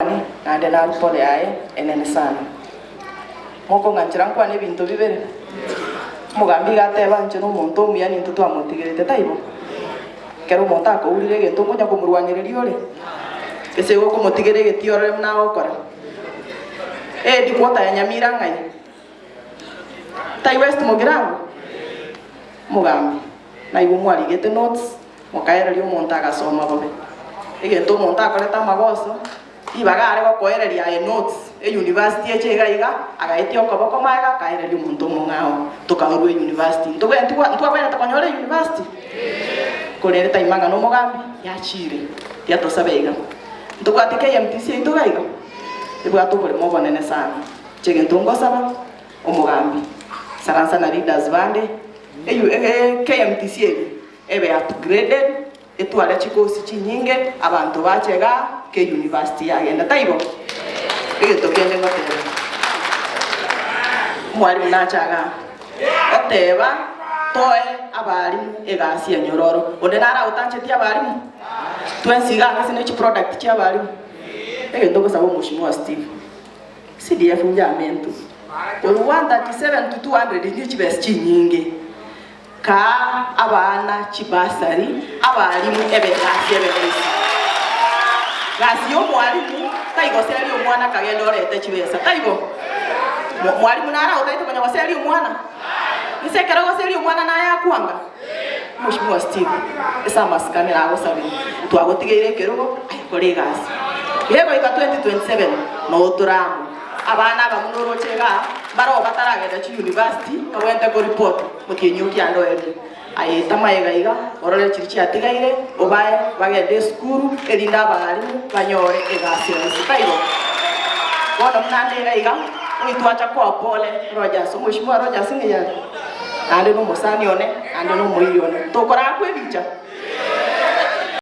Kwane, naende narue pole yaye enene sana. Mokong'anchera nkwane ebinto bibere? Omogambi iga ateba inche nomonto omuya nintwe twamotigerete, taibo? Ekero omonto akourire egento nkonya komorwanereria ore? Gese igo okomotigera egetii orore buna agokora? Eheadquarter ya Nyamira ng'ai? Tai West Mugirango? Omogambi, naigwe mwarigete notes, Mokaereria omonto agasoma bobe. Egento omonto akorete amagoso, ribaga are gokoereria aye notes, euniversity eche iga iga, agaetia okoboko magega akaereria omonto omong'ao, tokaorwa euniversity. Ntobwenereti gwa ntwabwenerete konyora euniversity? Korende taimang'ana omogambi, yachiire, tiga tosabe iga. Ntobwate KMTC yaito iga iga, ebwate oboremo obonene sana. Inche egento ngosaba, omogambi, saransa na leaders bande, eyu KMTC eye, Ebe upgraded, etware chikosi chinyinge, abanto bache igaa ke university yagenda, taibo? Egento kende ngoteba, omwalimu nache igaa, oteba toe abalimu egasi enyororo, onde nare agotanchetie abalimu? Twensi igaa gose ne chiproduct chia abalimu? Egento ngosaba omweshimiwa Steve, CDF njame intwe, korwa 137 to 200 nigo chibesa chinyinge. Kaa abana chibasari, abalimu ebe egasi ebe rahisi. Gasi y'omwalimu taigoseria omwana kagende orete chibesa, taibo? Mwalimu nare otaete konya goseria omwana? Inse ekero ogoseria omwana naye akwanga? Mheshimiwa Steve, ase amasikani nagosabire, twagotigeire ekerogo aye kore egasi. Gegoika 2027 noo tore amo. Abana aba buna oroche igaa, mbaroo bataragenda chiuniversity babwenerete koripoti motienyi o kianda oerire. Aye eta magega iga, orore chiria chiatigaire, obae bagende esukuru, erinde abalimu banyore egasi rahisi. Taibo? Bono buna ande iga iga, oitwacha koa pole Rogers, omweshimiwa Rogers ng'ai are? Naende nomosani one, naende nomoiri one. Tokorakwa ebicha?